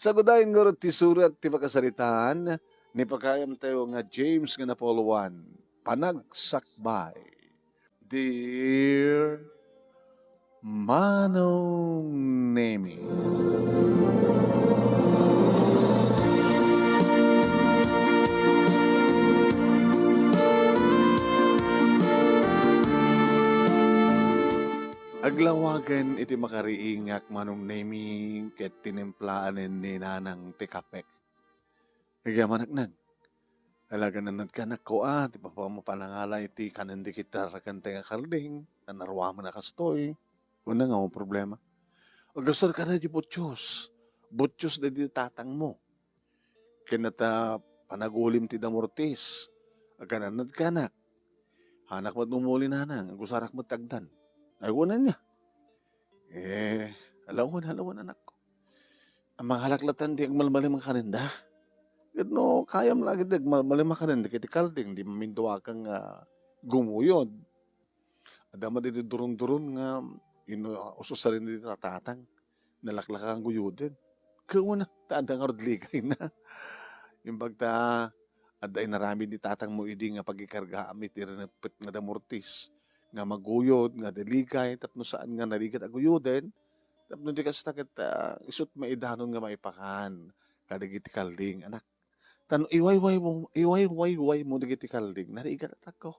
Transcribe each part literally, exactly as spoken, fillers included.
Sagudayen ngarud ti surat ti pakasaritaan ni pakayamtayo nga James nga napulo one, Panagsakbay. Dear Manong Nemi. Aglawagen iti makariingak, Manong Nemi, ket tinimplaanen ni Nanang ti kapek. Agyamanak nang. Talaga nanadkanak ko a, ti papa mo panangala iti kanen dagiti taraken ti nga kalding, nanaruamen a kastoy. Kuna nga awan problema. Agustor kada di butchos. Butchos da di tatang mo. Ken nata panagulim ti damortis. Agkananadkanak. Hanak met umuli nanang, agusarak met tagdan. Ay, kuna niya. Eh, alawan, alawan, anakko. Mangalak latta ti agmalmalem a kanenda. Ket no kayam la ket agmalmalem a kanenda ket ti kalding, di maminduakan nga gumuyod. Adda met iti duron-duron nga ino-, ususarin ti tatang. Nalaklakan guyuden. Kuna, ta adda ngarud ligayna. Imbag ta adda inaramid ni tatang mo idi nga pagikargaam iti rineppet nga damortis nga maguyod, nga daligay, tapno saan nga narigat a guyuden, tapno di kasta ket, ah, isut' maidanon nga maipakan kadagiti kalding, anak. Tan iwayway mo, iwaywayway mo dagiti kalding, narigat a takko.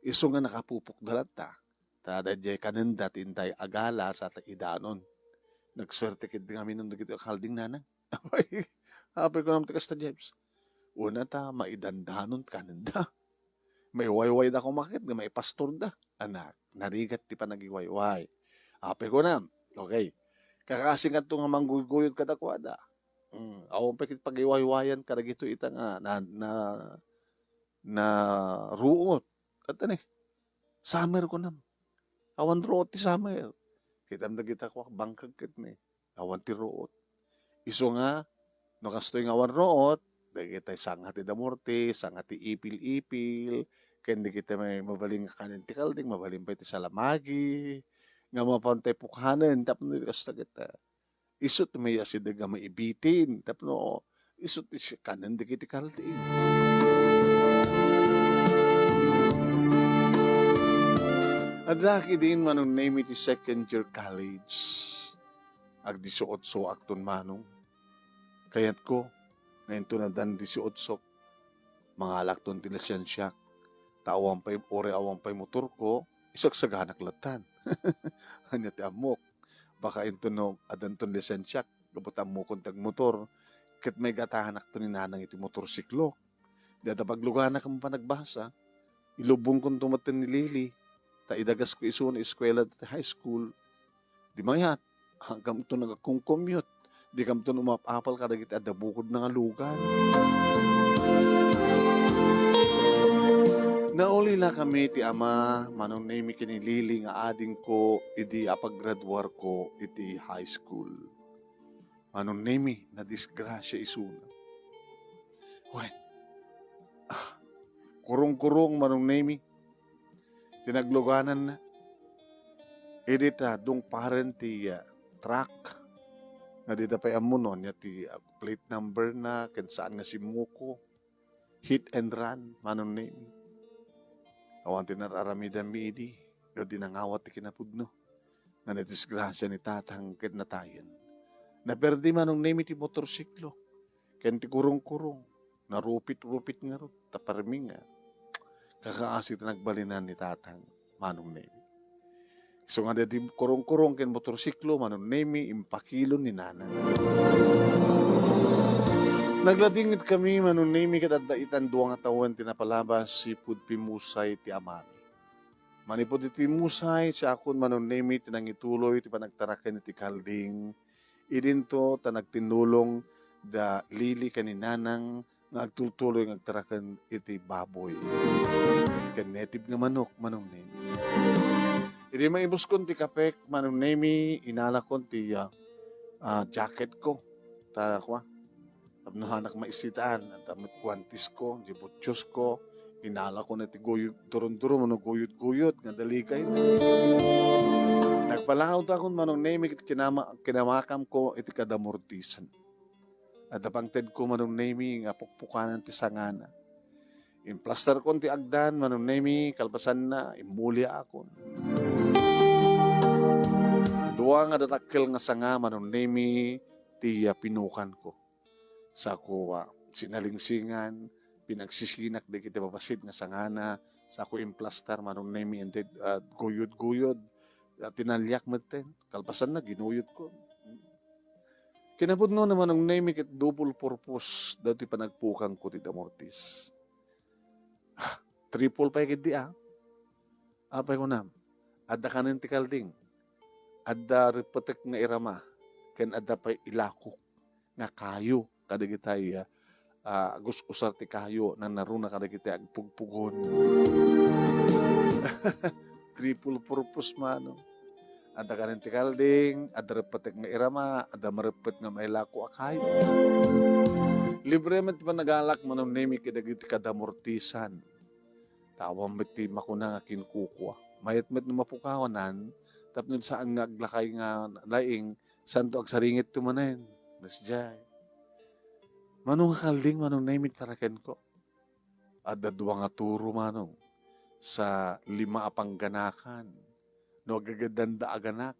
Isu nga nakapupokda latta, ta daydiay kanenda ti intay agala sa ta idanon. Nagsuerte ket ngamin dagiti kalding, nanang. Apay, apay kunam ti kasta, Jeps. Una ta maidandanon kanenda. Maiwaywayda koma ket nga maipastorda. Anak, narigat ti panagiwayway. Apay kunam, okay. Kakasi ngadto nga mangguygoyod kadakuada. Mm, awan pay ket pagiwaywayan kadagitoy ita nga na, na, naruot. Ket ni, summer kunam. Awan ruot ti summer. Kitam dagita kuak bangkag ket ni. Awan ti ruot. Isu nga, no kastoy nga awan ruot, dagitay sanga ti damorti, sanga ti ipil-ipil, ken dagitay may mabalin nga kanen ti kalding, mabalin pay ti salamagi, nga mapan tay pukanen, tapno di kasta ket, ah, isu ti mayasideg nga maibitin, tapno isu ti si-, kanen dagiti kalding. Adda ket idin Manong Nemi ti second year college. Agdisiotsoakton, Manong. Kayatko nga inton addan disiotso, mangalakton ti lisensiak. Ta awan pay, uray awan pay motorko, isagsaganak lattan. Ania ti ammok? Baka inton no addanton lisensiak, gapu ta ammokon ti agmotor, ket maigatahanakto ni Nanang iti motorsiklo. Di adda pagluganak a mapanagbasa, ilubbongkonto metten ni Lily, ta idagasko isuna eskuela ti high school. Di mayat, haankamton agkongkommute, dikamton umap-apal kadagiti adda bukodna nga lugan. Naulilakami ti ama, Manong Nemi, ken ni Lily nga adingko idi apagraduarko iti high school. Manong Nemi, nadisgrasia isuna. Wen, ah, kurong-kurong, Manong Nemi, ti naglugananna. Idi ta dungparen ti, ah, truck, nga dida pay ammo no ania ti, ah, plate number na, ken saan nga simmuko. Hit and run, Manong Nemi. Awan ti nar-aramidanmi idi, no di nangawat ti kinapudno. Nga nadisgrasia ni Tatang ket natayen. Naperdi, Manong Nemi, ti motorsiklo ken ti kurong-kurong. Narupit-rupit ngarud, ta permi nga kakaasi ti nagbalinan ni Tatang, Manong Nemi. Isu nga daydi kurong-kurong ken motorsiklo, Manong Nemi, impakilo ni Nanang. Nagladingit kami, Manong Nemi, ket adda itan dua nga tawen ti napalabas, sipud pimmusay ti amami. Manipud iti pimmusay, siakon, Manong Nemi, ti nangituloy ti panagtaraken iti kalding. Idinto ta nagtinnulong da Lily ken ni Nanang nga agtultuloy nga agtaraken iti baboy ken native nga manok, Manong Nemi. Idi maibuskon ti kapek, Manong Nemi, inalakon ti, ah, ah, jacket ko. Ta, kua, tapno hanak maisitan, adda met guantes ko, di butchos ko, inalakon iti guyod, duron-duron, no guyod-guyod, nga daligay. Nagpalaawtakon, Manong Nemi, ket kinama-, kinamakam ko iti kadamortisan. Adda pangtedko, Manong Nemi, nga pukpukanan ti sangana. Implastarkon ti agdan, Manong Nemi, kalpasanna, immuliakon. Dua nga dadakkel nga sanga, Manong Nemi, ti, ah, pinukanko. Sako, ah, sinalingsingan, pinagsisinak dagiti babasit nga sangana, sako implastar, Manong Nemi, inted, ah, guyod-guyod, ah, tinaliak metten, kalpasanna, ginuyodko. Kinapudno na, Manong Nemi, ket double purpose dagiti panagpukangko ti damortis. Ah, triple pay ketdi, ah. Apay kunam, adda kanen ti kalding, adda reppetek nga irama, ken adda pay ilako nga kayo kadagitay, ah, ah, gus-usar ti kayo, nanaruna kadagiti agpugpugon. Triple purpose, Manong. Adda kanen ti kalding, adda reppetek nga irama, adda mareppet nga mailako a kayo. Libre met ti panagalak, Manong Nemi, kadagiti kadamortisan. Awan met ti makuna nga kinkukua. Mayat met no mapukawanan, tapno saan nga aglakay nga laing, santo agsaringit to manen. Nasdiay. Mano nga kalding, Manong Nemi, ti tarakenko? Adda dua nga turo, Manong, sa lima a pangganakan. No agagaddanda a ganak,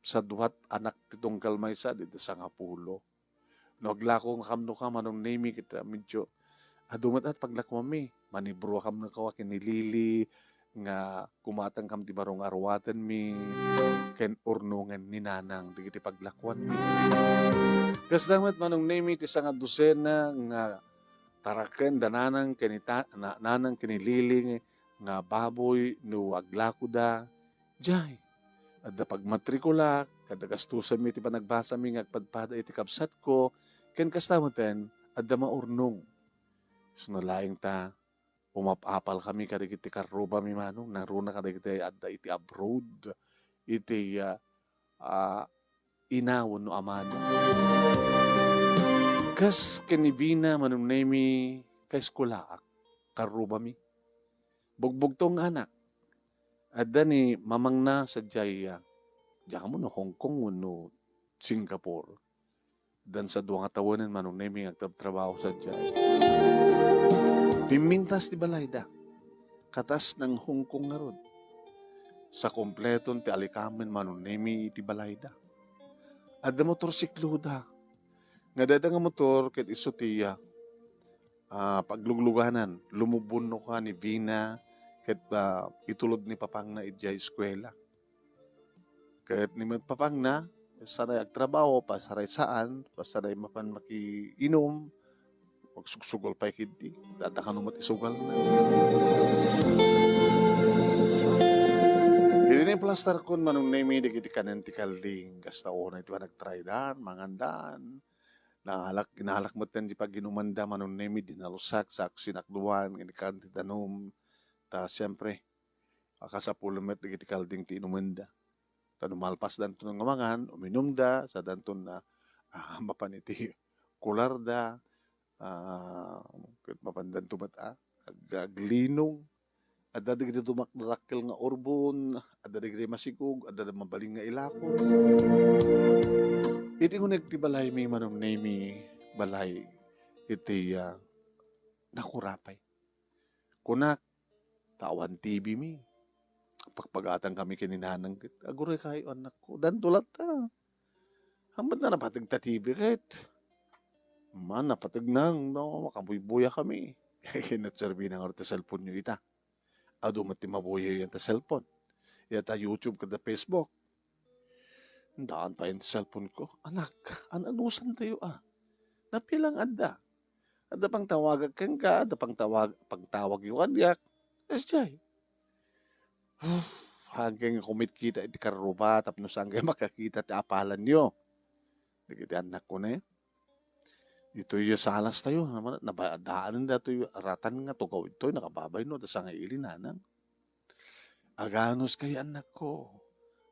sa duat anak ti tunggal maysa, dita sangapulo. No aglako nga kamno ka, Manong Nemi, ket, ah, medyo adu met at paglakuanmi. Manibro kamno ka ken ni Lily, nga kumatang kam ti baro nga aruatenmi, ken urnongen ni Nanang dagiti paglakuanmi. Kasta met, Manong Nemi, ti sanga dosena nga taraken da Nanang ken ni ta-, na-, Nanang ken ni Lily nga baboy no aglakoda. Jay, adda pagmatrikulak, adda gastusanmi ti panagbasami nga agpadpada iti kabsatko, ken kasta metten, adda maurnong. Isu na laeng ta, umap-apal kami kadagiti karrubami, Manong, nangruna kadagiti adda iti abroad, iti, ah, ah, ina wenno amana. Kas ken ni Vina, Manong Nemi, kaeskulaak, karrubami. Bugbugtong nga anak. Adda ni mamangna sadiay, ah, diak ammo no Hong Kong wenno Singapore. Addan sa dua nga tawenen, Manong Nemi, nga agtrabtrabaho sadiay. Pimmintas ti balayda. Katas nang Hong Kong ngarud. Sa kompleton ti alikamen, Manong Nemi, iti balayda. Adda motorsikloda. Nga dayta nga motor ket isu ti, ah, ah, paglugluganan, lumubon no ka ni Vina ket, ah, itulod ni papangna idiay eskuela. Ket ni met papangna, saray agtrabaho, pasaray saan, pasaray mapan makiinum, magsugsugol pay ketdi. Adda kano met isugalna. Idi ni plastarkon, Manong Nemi, dagiti kanen ti kalding, kasta unay ti panagtraydan, mangandan. Naalak, inalak metten ti pag-inumanda, Manong Nemi, dinalusak, sa sinakduan, nga inikan ti danum. Ta, siyempre, akasapulo met dagiti kalding ti inumenda. Ta no malpasdanto nga mangan, uminumda, sadanto na, ah, mapan iti kularda, ah, ket mapandanto met, ah, ag-, aglinong. Adda dagiti dumakdakkel nga urbon, adda dagiti masigog, adda mabalin nga ilako. Iti uneg ti balaymi, Manong Nemi, balay iti, ah, nakurapay. Kunak, ta awan T V mi. Pagpagatan kami ken ni Nanang ket, "Aguray kayo, anakko." Danto latta. Hamet na napateg ta T V ket. Man, napateg nang, no, makabuybuya kami. Kinatserbi na nga ti cellphone nyo ita. Adu met ti mabuyayan ta cellphone. Ita YouTube kada Facebook. Daan pay ti cellphone ko. Anak, an-anusan tayo, ah. Napilang adda. Adda pangtawagak kenka, adda pangtawag, pangtawag yung adiak. S J. Hanggang kumitkita iti karruba, tapno saan kayo makakita ti apalan yo. Dagiti anak ko na yun. Ditoy salas tayo, naman, naba-, daan datoy ratan nga tugaw itoy, nakababay no, da sangaili nanang. Aganus kay anak ko.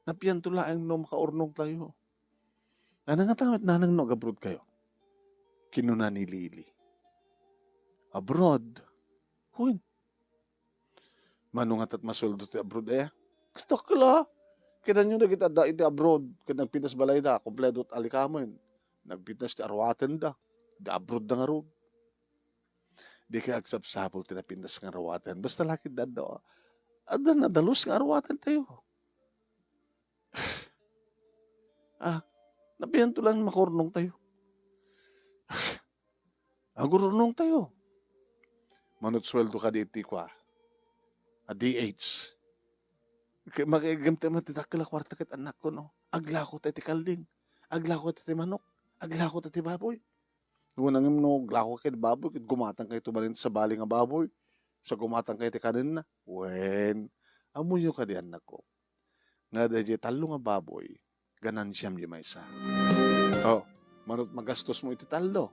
Napianto laeng no makaurnong tayo. Ana nga tamet nanang no agabroad kayo? Kinuna ni Lily. Abroad? Wen. Mano nga tat masuldo ti abroad, eh? Takla! Kidanyo dagiti adda iti abroad, ket nagpitas balayda, kompleto ti alikamen. Nagpitas ti aruaten da. Abroad na ngarud. Di kay agsapsapul ti napintas nga aruaten. Basta lakit da adda, adda nadalus nga aruaten tayo. Ah, nabianto lang makurnong tayo. Agurnong tayo. Manut sueldo ka di iti kua. A D H. Kay magigim tayo man ti dakkel a kwarta ket anakko, no? Aglako tayo ti kalding. Aglako tayo ti manok. Aglako tayo ti baboy. Kunam no, aglako kayo ti baboy, ket gumatang kayo tumanin sa bali nga baboy. Sa gumatang kayo ti kanenna. Wen, ammoyo kadi, annakko, nga daydiay tallo nga baboy, ganansiam di maysa. Oh, manut magastos mo iti tallo.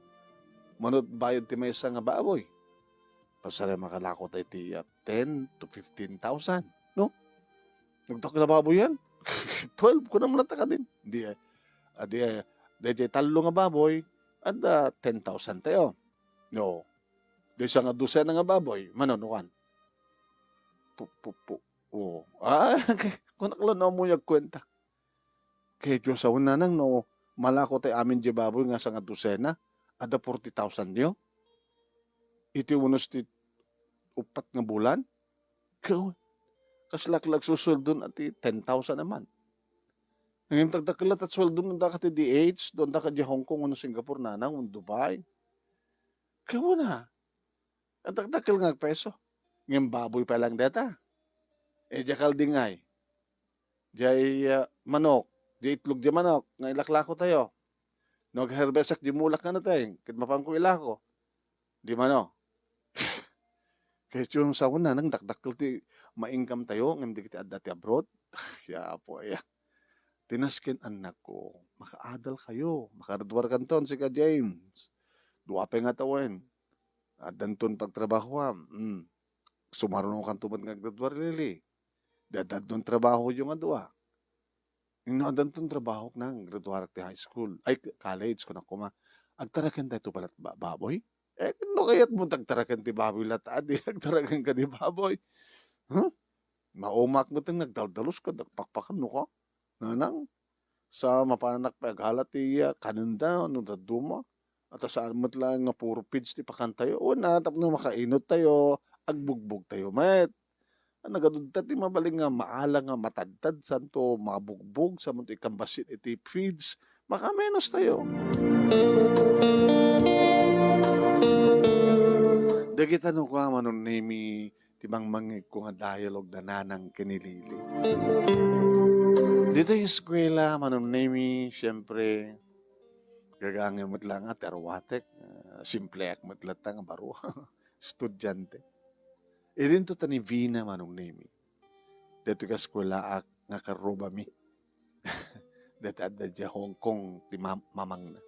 Manut bayad ti maysa nga baboy. Pasarem makalako tayo ti, ah, ten to fifteen thousand, no? Nagdakkel a baboy yan. Twelve, kunam lang ta kadin. Di, eh. Ah, di, eh, daydiay tallo nga baboy, adda ten thousand tayo. No. Di sa nga dosena nga baboy, mano, no kan? Pu-, pu-, pu-, oo. Ah, kunak lang no, ammoyo agkuenta. Kay Dios, awan nanang no, malako tayo amin di baboy nga sa nga dosena, adda forty thousand yo. Iti unos ti upat nga bulan, Kaw, kas laklak susueldon a ti ten thousand a month. Ngem dagdakkel ta sueldon daka ti D H, doon daka di Hong Kong, wenno Singapore, nanang, wenno Dubai. Kaw na. Dagdakkel nga agpeso. Ngem baboy pa lang deta. E, di kaldingay. Diay, ah, manok, diay itlog diay manok, nga ilaklako tayo. No, agherbesak diay mulak nga nateng, ket mapanko ilako. Di mano. Kay ti sawen nanang dakdakkel ti ma-income tayo, ngem dagiti adda ti abroad. Ya, apo, ya. Tinasken annakko, makaadal kayo, makagraduar kanton, sika James. Dua pay nga tawen. Addanton pagtrabahoam. Mm. Sumaruno kanto met nga aggraduar, Lily. Dadadnon trabaho yung nga dua. No, addanton trabaho nang graduarak ti high school. Ay, k-, college, kunak koma. Agtaraken tayo to pala ba-, baboy? Eh, no kayat mo tagtaraken ti baboy lat, adi, agtaraken ka di baboy. Huh? Maumak mo tang nagdaldalus ka, nagpakpakan, no ka? Nanang, sa mapanak pay agala ti, ah, kanenda, no dadduma. At saan met lang nga puro feeds ti pakan tayo. Una, tapno makainot tayo, agbugbog tayo met. Nagadudta ti mabalin nga maala nga matadtad, santo mabugbog, santo ikambassit iti feeds, makamenos tayo. Dagita no kua, Manong Nemi, ti mangmangegko nga dialogue da nanang ken ni Lily. Ditoy eskwela, Manong Nemi, siyempre, gagangem met lang nga ti aruatek, ah, simpleak met latta nga baro. Estudiante. Idinto ta ni Vina, Manong Nemi. Daytoy kaskwelaak nga karrubami. Dayta adda diay Hong Kong ti mam-, mamangna.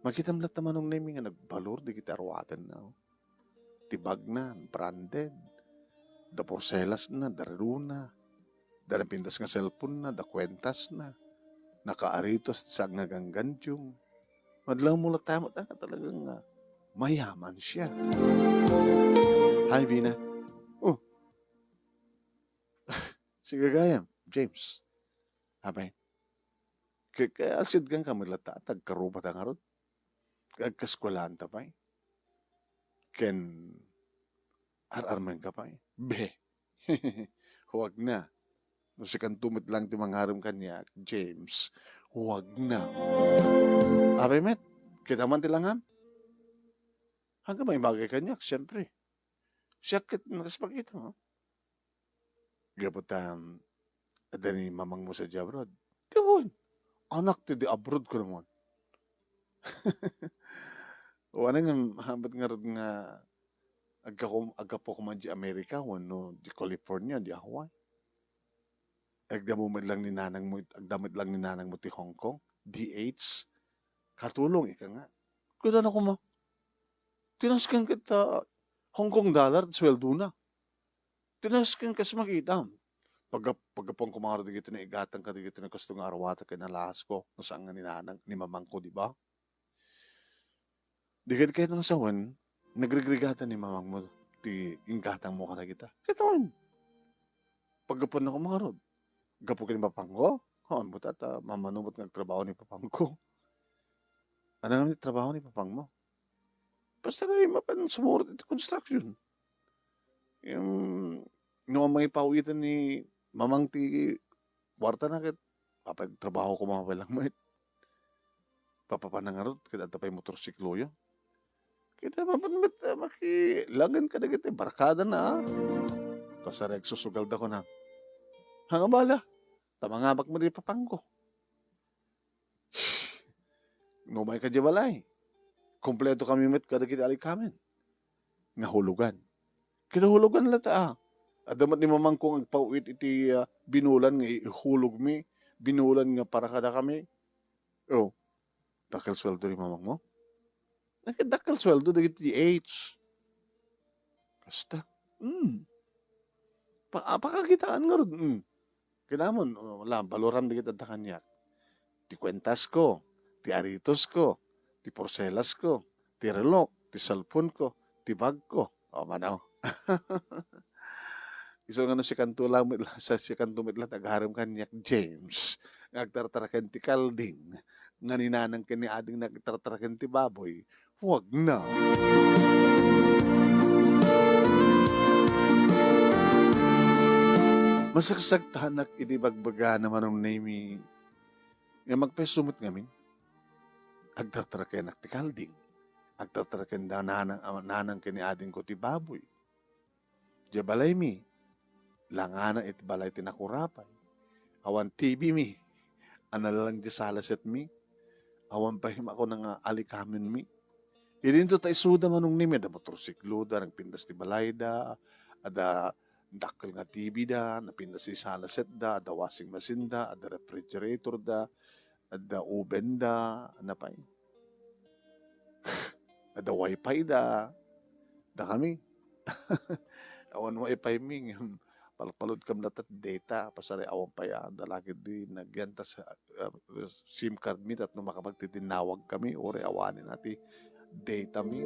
Makitam latta, Manong Nemi, nga nagbalor dagiti aruatenna, oh. Ti bagna, branded. Da porselasna, da relona. Da napintas nga cellphone-na, da kuentasna. Nakaaritos ti saang nga ganggandiong. Madlaw mo latta met nga talagang, ah, mayaman siya. Hi, Vina. Oh. Si gagayam, James. Apay. Kay, kay asidgan ka met latta, tagkaruba ta ngarud. Agkaskwelaanta pay. Ken ar-armen ka pay. Be. Huwag na. No sikanto met lang ti mangarem kaniak, James, huwag na. Apay met, kita man ti langam. Hanggang maibagay kaniak, siyempre. Siak ket nakaspakitam, ha? Gapu ta, um, adda ni mamangmo sadiay abroad. Gapun, anak ti di abroad ko naman. Wana nga, habat ngarud nga aggakom-, aggapu koma di Amerika, wenno di California, di Hawaii. Agdamo met lang ni nanangmo, agdamo met lang ni nanangmo ti Hong Kong, D H, katulong ika nga. Kuda na koma. Tinasken ket, ah, Hong Kong dollar, sweldona. Tinasken kas makita. Pagga-, paggapuan ko maro dagiti naigatang kadagiti nakasto nga aruatek ken alahas ko, no saan nga ni nanang, ni mamangko, di ba? Di ket ket nga sawen, nagrigrigatan ni mamangmo ti inggatangmo kadagita. Ket awan. Paggapuan ko maro. Gapu ken ni papangko? Haan, buta ta, mamano met nga agtrabaho ni papangko. Ania ngamin ti trabaho ni papangmo? Basta na mapan sumurot iti construction. Yung, no, ang mangipaw-iten ni mamang ti kuartana ket, apay, trabaho ko, mapay lang met. Papapanangarot, ket adda pay motorsikloyo. Kita mapan met, ah, makilangen kadagiti barkadana, ah. Pasarek susugal da kuna. Hanga bala, ta mangabak mo di papangko. Numay ka di balay. Kompleto kami met kadagiti alikamen. Nga hulugan. Kinahulugan la ta, ah. Adda met ni mamangko nga agpaw-it iti, ah, binulan nga ihulog mi, binulan nga para kada kami. Oh, dakkel sueldo ni mamang mo? Nagdakkel sueldo dagiti H. Kasta. Hmm. Pa-, ah, pakakitaan ngarud. Hmm. Kinamon, oh, wala, baluram dagiti adda kaniak. Ti kuentasko, ti aritosko, ti porselasko, ti relok, ti cellphoneko, ti bagko. O, mano. Isu nga no sikanto lang met la, sa sikanto met la, tagarem kaniak, James, nga agtartaraken ti kalding, nga ni nanang ken ni ading nga agtartaraken ti baboy, huwag na. Masagsagtanak idi bagbagana, Manong Nemy, nga magpayso met ngamin. Agtartarakenak ti kalding. Agtartaraken da nanang, nanang ken ni adingko ti baboy. Diay balaymi, langana iti balay ti nakurapay. Awan T V mi, analang diay salasetmi. Awan pay makuna nga alikamenmi. Idinto ta isuda, Manong Nemy, adda motorsikloda, nagpintas ti balayda, adda dakkel nga T V da, napintas ti salasetda, adda washing machine da, adda refrigerator da, adda oven da, ania pay? Adda wifi da. Dakami. Awan wifi mi, ngem palpalod kam latta ti data, pasar awan pay, ah, adda la ketdi nagyan ta sa, ah, SIM card mi tapno makapagtitinnawag kami, uray awanen a ti data mi.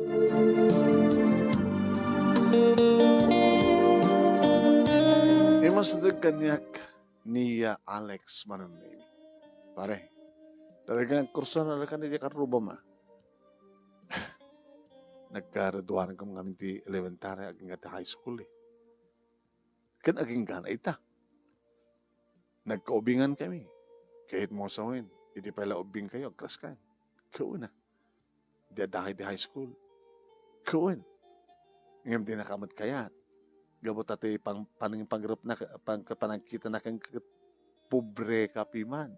Imasdeg kaniak ni, ah, Alex Manong Nemy. Pare, talaga nagkurso na lang ka ni Carruba ma. Nagkaraduanan kam ngamin ti elementary, agingga ti high school, eh. Ket aginggana ita. Nagkaubingan kami. Kahit mo sa wen, iti pay la ubing kayo, agkras kan. Kauna. Di adda kayo ti high school. Kawan. Ngem di nakamat kayat. Gapu ta ti pang-, panang-, pangrupna, pang-, panagkitana ken ket pobre ka piman.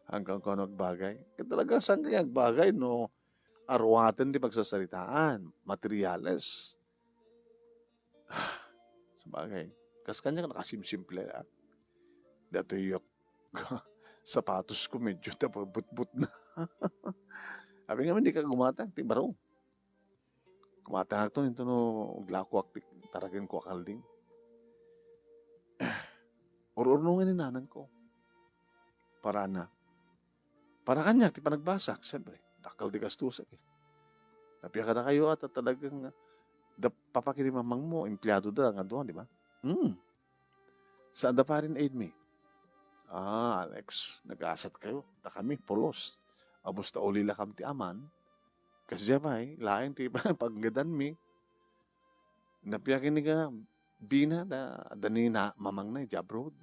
Hanggang kuno agbagay. Ket talaga, saan kaya agbagay no aruaten ti pagsasaritaan, materiales. Sabagay, kas kaniak nakasimsimple la. Datoy yok sapatos ko, medyo napabutbut na. Abi ngamin, di ka gumatang, ti baro. Gumatang akto, into no, aglakoak ti taraken ko a kalding. Ur-urnongen ni nanang ko. Para na. Para kaniak ti panagbasak, siyempre, dakkel ti gastusek, eh. Napia kadakayo a ta talagang, ah, da-, papa ken ni mamangmo, empleado da nga dua, di ba? Hmm. Saan da foreign aid mi? Ah, Alex, nagasat kayo. Dakami, pulos. Abus ta ulila kam ti aman. Kasdiay pay, laeng ti paggadanmi. Napia ken ni ka bina da, da ni na mamangna idiay abroad.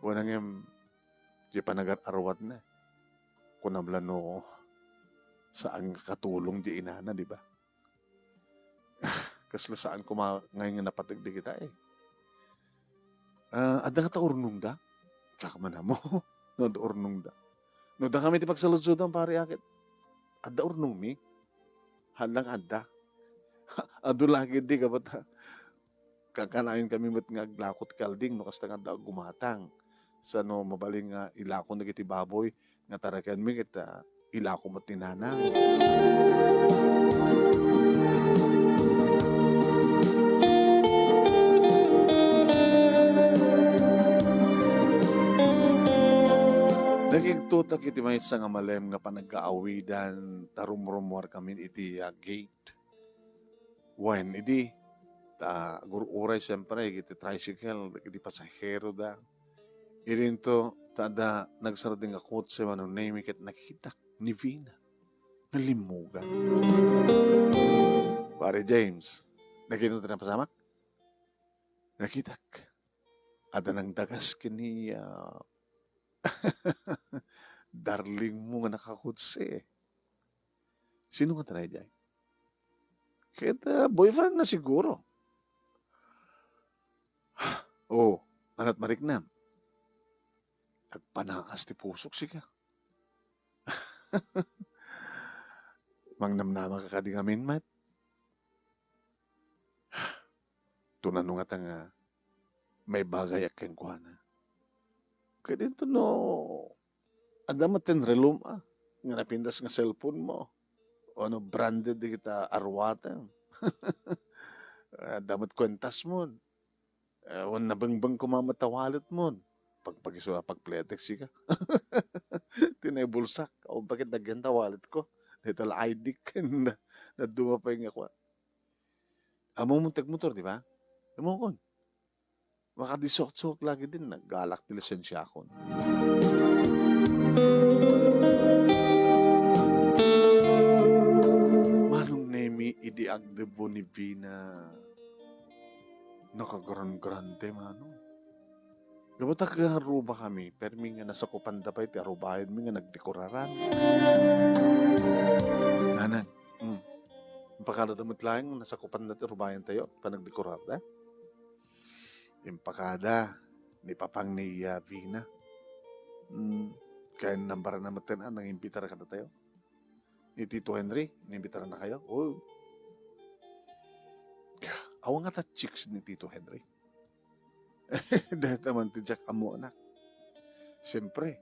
Kuna ngem, di panagar-aruatna. Kunam la no, saan nga katulong di inana, di ba? Kasla saan koma ngay nga napateg dagita, eh. Ah, adda ngata urnongda? Diak man ammo no adda urnongda. No dakami ti pagsaludsodan, pare, a ket adda urnongmi? Haan lang adda. Adu la ketdi gapu ta kankanayon kami met nga aglako ti kalding no kasta nga adda gumatang. Sano mabalin nga ilako dagiti baboy nga tarakenmi ket, ah, ilako met ni nanang. Nakigtotak iti maysa nga malem nga panagkaawidan, ta rumrummuar kami iti, ah, gate. Wen, idi, ta agur-uray, siempre, iti tricycle, iti pasaheroda. Idinto, ta adda nagsardeng a kotse, Manong Nemy, ket nakitak ni Vina. Nalimmugan. Pare James, nakita ti napasamak? Nakitak. Adda nangdagas ken ni, ah, darling mo nga nakakudse. Sino nga tanay jay? Ket, ah, boyfriend na siguro. Oh, anat mariknam. Agpanaas ti pusok sika. Mangnamnama ka kadi ngamin met? Tunano ngata nga maibagayak kenkuana. Ket inton no, adda met ti relum, ah, nga napintas nga cellphone mo. O no branded dagita aruatem. Adda met kuentas mo. Eh, wen nabengbeng koma met ta wallet mo. Pagpagiso a pagpletek sika. Ti naibulsak. O bakit nagyan ta wallet ko? Dayta la I D ken na-, naduma pay nga kua. Ammo mo ti agmotor, di ba? Ammo kon. Maka dieciocho lagi din, naggalak ti lisensiakon. Manong Nemi, idi agdebbo ni Vina, nakagranggrande, manong. Gapu ta agarubakami, permi nga nasakupanda pay ti arubayanmi nga nagdekoraran. Nanang, mm. Impakadada met laeng nasakupanda ti arubayantayo, panagdekorarda. Impakada ni Papang ni, ah, Vina. Mm, kaya nambaran na met ten, ah, nangimbitar kadatayo. Ni Tito Henry, inimbitarannakayo? Oh. Awan ngata chicks ni Tito Henry. Dayta man ti diak ammo, anak. Siyempre,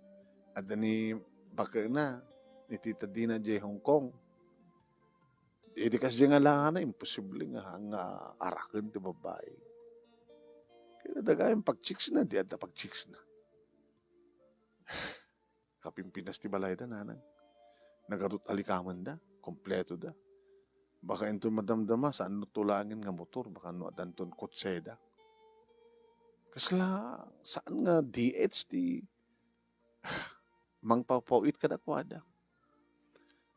adda ni bakena, ni Tita Dina jay Hong Kong. Idi kasdiay nga langana, imposible nga, nga araken ti babai. Kaya dagayang pagchicksna, di adda pagchicksna. Kapimpinas ti balayda, nanang. Nagadut a likamenda, kompletoda. Baka inton madamdama, saan no tulaengen nga motor, baka no addanton kotseda. Kasla, saan nga D H ti mangpapaw-it kadakuada?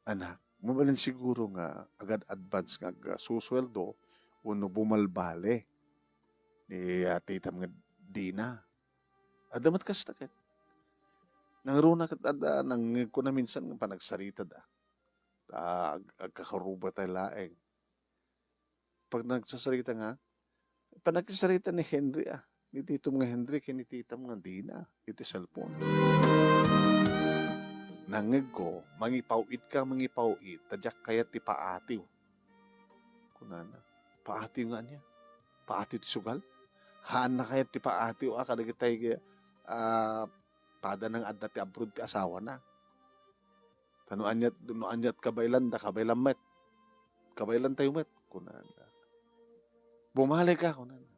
Anak, mabalin siguro nga agad-advance nga agsusueldo wenno bumalbali ni, ah, titam nga Dina. Adda met kasta ket. Nangruna ket adda, nangngegko na minsan nga panagsaritada. Ta ag-, agkakarubatayo laeng. Pag nagsasarita nga, panagsasarita ni Henry, ah, ni titom nga Henry ken ni titam nga Dina iti cellphone. Nangngegko, "Mangipaw-it ka, mangipaw-it, ta diak kayat ti paatiw," kunana. Paatiw nga ania? Paatiw ti sugal? Haanna kayat ti paatiw a kadagitay, ah, pada nang adda ti abroad ti asawana. Ta no aniat, no aniat kabaylanda, kabaylan met. Kabaylantayo met, kunana. "Bumalik ka," kunana.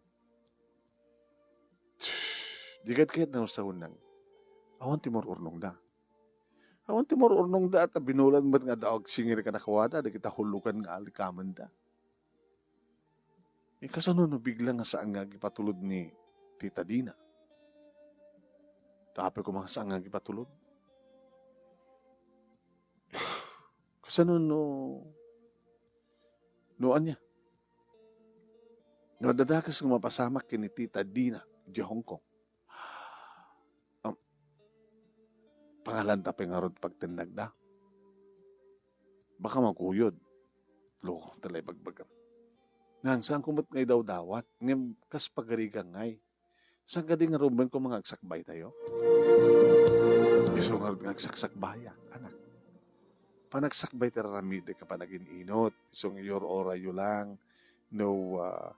Di ket ket nausahon nang. Awan ti mururnongda. Awan ti mururnongda, ta binulan met nga adda agsingir kadakuada, dagita hulugan nga alikamenda. Eh, kasano no bigla nga saan nga agipatulod ni Tita Dina? Ta apay koma nga saan nga agipatulod? Kasano no, no ania? No adda dakes nga mapasamak ken ni Tita Dina, di Hong Kong. Am, pangalanta pay ngarud pagtennagda. Baka maguyod. Loko, ta la ibagbagam. Nang, saanko met nga idawdawat, ngem kas pagarigan ngay. Saan kadi nga rumbeng ko nga agsakbaytayo? Isu ngarud nga agsaksakbayak, anak. Panagsakbay ti raramidek a panagin-inot, isu nga iur-urayo lang, no, ah,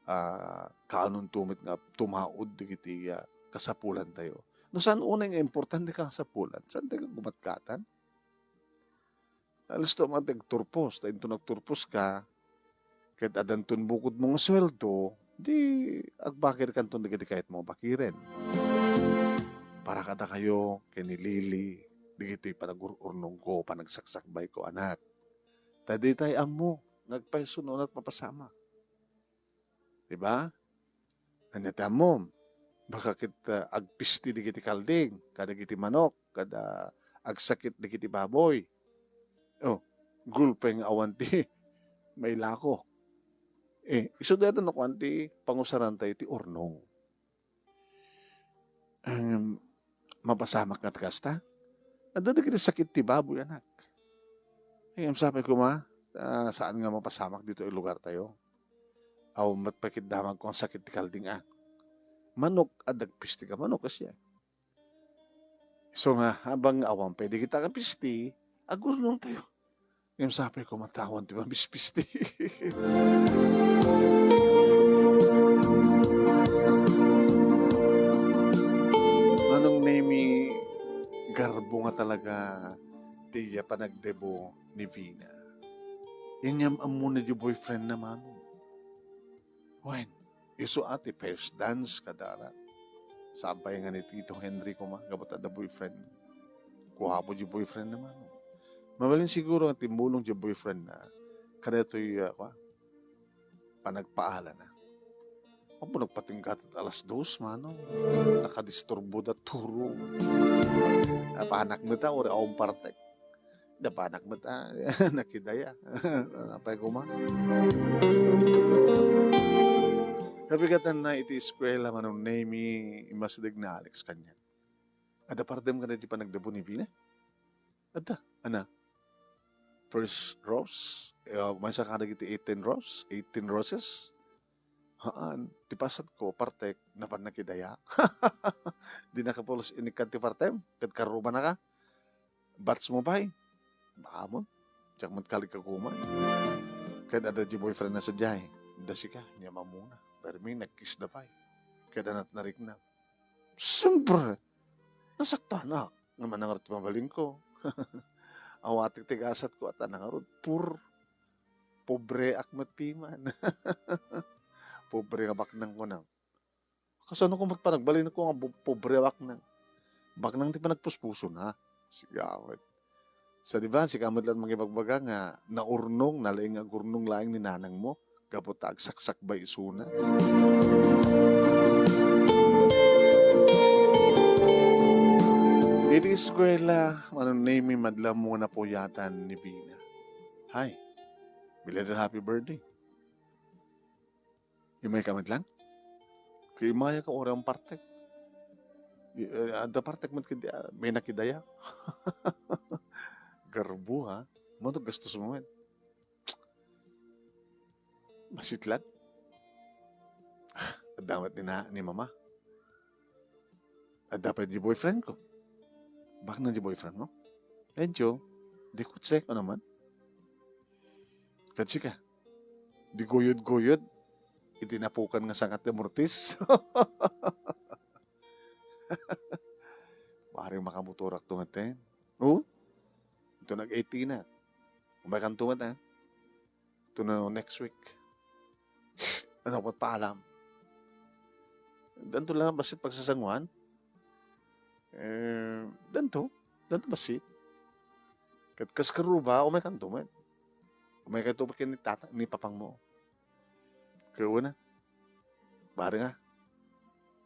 ah, kaanonto met nga tumaud dagiti, ah, kasapulantayo. No saan unay nga importante kasapulan, saan tayo gumatkatan? Alisto man ti agturpos, ta inton agturpos ka, ket addanton bukodmo nga sueldo, di agbakirkanton dagiti kayatmo a bakiren. Para kadakayo, ken ni Lily, dagitoy panagur-urnongko, panagsaksakbayko, anak. Ta ditay ammo nga agpayso no unat mapasamak. Di ba? Ania ti ammom? Baka ket, ah, agpisti dagiti kalding, kadagiti manok, kada agsakit dagiti baboy. Oh, gulpe nga awan ti mailako. Eh, isu dayta no kuan ti pangusarantayo ti urnong. Em, mapasamak nga ti kasta? Adda dagiti sakit ti baboy, anak. Ngem sapay koma, ah, saan nga mapasamak ditoy lugartayo. Awan met pay ket damagko nga sakit ti kalding, a. Manok, adda pisti ka manok, kasdiay. Isu nga, habang awan pay dagita nga pisti, agurnongtayo. Ngem sapay koma ta awan ti mabispisti. Manong Nemi, garbo nga talaga ti iya panagdebo ni Vina. Inyam-ammona diay boyfriendna, Manong. Wen, isu a ti first dance kadara. Saan pay nga ni Tito Henry koma, gapu ta adda boyfriend. Guapo diay boyfriendna, Manong. Mabalin siguro nga timmulong diay boyfriendna kadaytoy, ah, kua, panagpaalana. Apo, nagpatingga ta alas dos, Manong. Nakadisturbo da turog. Napanak met a, uray awan partek. Napanak met a, nakidaya. Apay koma. Kabigatanna iti eskuela, Manong Nemi, immasideg ni Alex kaniak. Adda partem kadagiti panagdebo ni Vina? Adda. Ana? First rose? Eh, maysa kadagiti eighteen rose? Eighteen roses? Haan. Ti pasatko, partek, napan nakidaya. Di nakapulos inikkan ti partem? Ket karuba na ka? Batch mo pay? Amon. Diak met kalikaguma. Ket adda diay boyfriendna sadiay. Adda sika, inyam-ammona. Permi, nagkissda pay. Ket anat narikna. Siyempre, nasaktanak nga manangarud ti mabalinko. Awatek ti gasatko a ta nangarud. Pur, pobreak met piman. Pobre nga baknang, kunam. Kasano ko met panagbalinko nga bu-, pobre a baknang? Baknang ti panagpuspusona. Sigamet. Sa di ba, sika met laeng mangibagbaga nga naurnong, nalaing nga agurnong laeng ni nanangmo, gapu ta agsaksakbay isuna. Iti eskuela, Manong Nemi, madla mo nga napuyatan ni Vina. Hi, belated happy birthday. Imayka met laeng? Ket imayka uray awan partek. I-, eh, adda partek met ket, ah, may nakidaya. Garbo, ha? Mano gastos mo met? Bassit laeng. Adda met ni na-, ni mama. Adda pay diay boyfriendko. Baknang diay boyfriendmo? Enjo, diay kotse, kunam man. Ket sika, diay guyod-guyod iti napukan nga sangat ti amortis. Bareng makamotorakto met, eh. Oh? Ito nag-eighteen na. Umaykanto met, eh. Ito na next week. Ano, pagpaalam. Danto lang bassit pagsasanguan. Eh, danto. Danto bassit. Ket kas karuba, umaykanto met. Umaykanto ken ni tata, ni papangmo. Ket una, bareng a.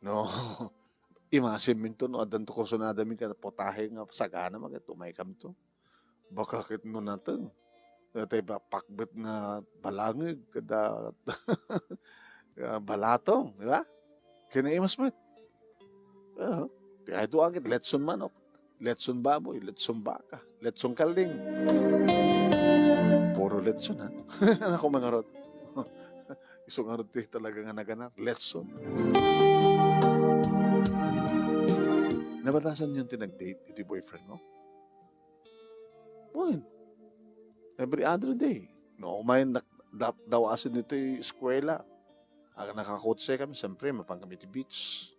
No, imasimminto no addanto kursunadami ken putahe nga sagana, ket umaykamto. Baka ket no nateng, natay ba-, pakbet nga balangig, kada, ah, balatong, di ba? Kinaimas met. Ah, ti adu agit, letson manok, letson baboy, letson baka, letson kalding. Puro letson, ha? Ako mangarot. Isu ngarud ti talaga nga naganak, letson. Nabatasan yon ti nag-date iti boyfriend mo? Wen, every other day. No, umay nak-, da-, dawasen ditoy eskuela. Aga nakakotse kami, siyempre, mapan kami ti beach.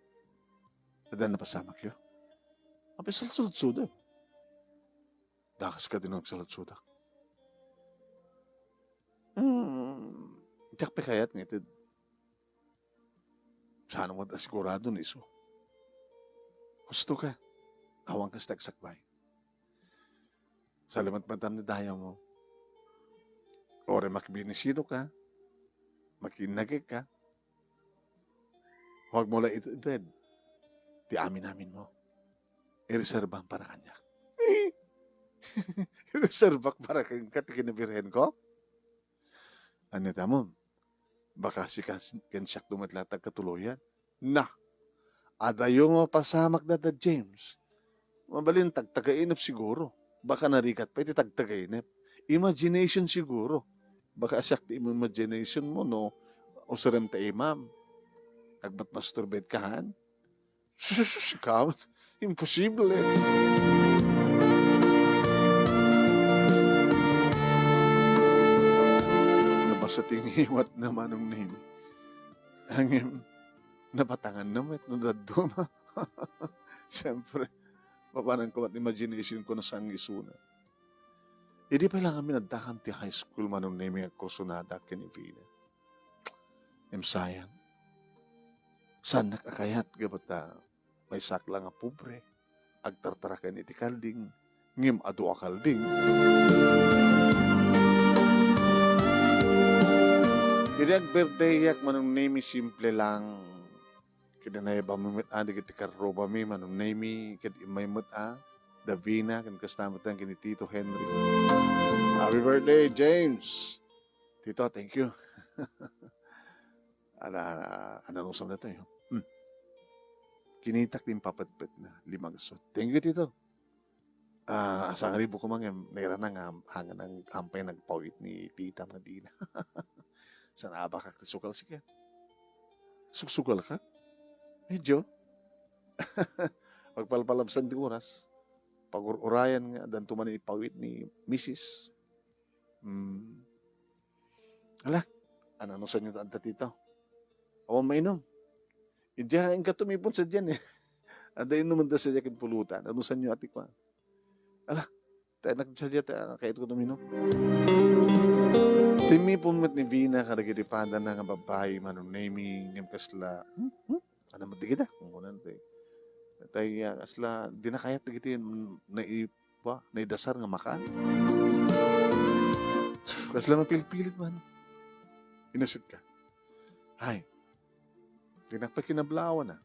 Adda napasamak yo. Apay, salsaludsuda. Dakas ka din nagsaludsuda. Hmm, diak pay kayat nga ited. Saan mo ta sigurado ni isu? Husto ka. Awan kas ti agsakbay. Salimatmatam ni dayawmo. Uray makibinisido ka, makinnagek ka, huwag mo la ited ti amin-amin mo. Ireserba para kaniak. Reservak para kenka ti kinabirhenko? Ania ti ammom? Baka sika ken siakto met laeng ti agkatuloyan. Na, adayo nga mapasamak dada James. Mabalin tagtagainep siguro. Baka narigat pay ti tagtagainep. Imagination siguro. Baka siak ti imagination mo no usurem ta imam. Agmat-masturbate ka, han? Sus, ikaw, imposible. Nabasa ti ngiwatna, Manong Nemi. Ngem, nabatanganna met no dadduma. Siyempre, mapananko met imaginationko no saan nga isuna. Idi pay laeng amin addakam ti high school, Manong Nemi, nga agkursunada ken ni Vina. Ngem sayang. Saannak a kayat gapu ta maysaak la nga pobre, agtartaraken iti kalding, ngem adu a kalding. Idi ag-birthdayyak, Manong Nemi, simple lang. Kinanayabami met a dagiti karrubami, Manong Nemi, ket immay met a da Vina, ken kasta met ken ni Tito Henry. Happy birthday, James! Tito, thank you. Ala, ananusam daytoy, oh. Hmm. Kinitak ti impapetpetna, lima nga sut. Thank you, Tito. Ah, sangribo koma ngem nairana nga am-, hangan ang ampay nagpawit ni titam nga dina. Saan a bakak ti sugal sika? Sugsugal ka? Medyo. Pagpalpalabsan ti oras. Pagur-urayan nga, addanto man ipawit ni misis. Hmm. Ala, ananusanyo ta adda, Tito? Awan mainom. Idiay, inka tumipon sadiay, eh. Adda inumanda sadiay ken pulutan. Anusanyo a ti kua? Ala, ta nagsadia ta kayatko uminom. Timmipon met ni Vina kadagiti padana nga babbai, Manong Nemi, ngem kasla, hmm? Hmm? Ania met dagita? Kunkunan ti. Tay, ah, kasla, di na kayat dagiti, mm, nai-, ba, naidasar nga makan. Kasla mapilpilit man. Inasit ka. Ay. Di na pa kinablawan, ah.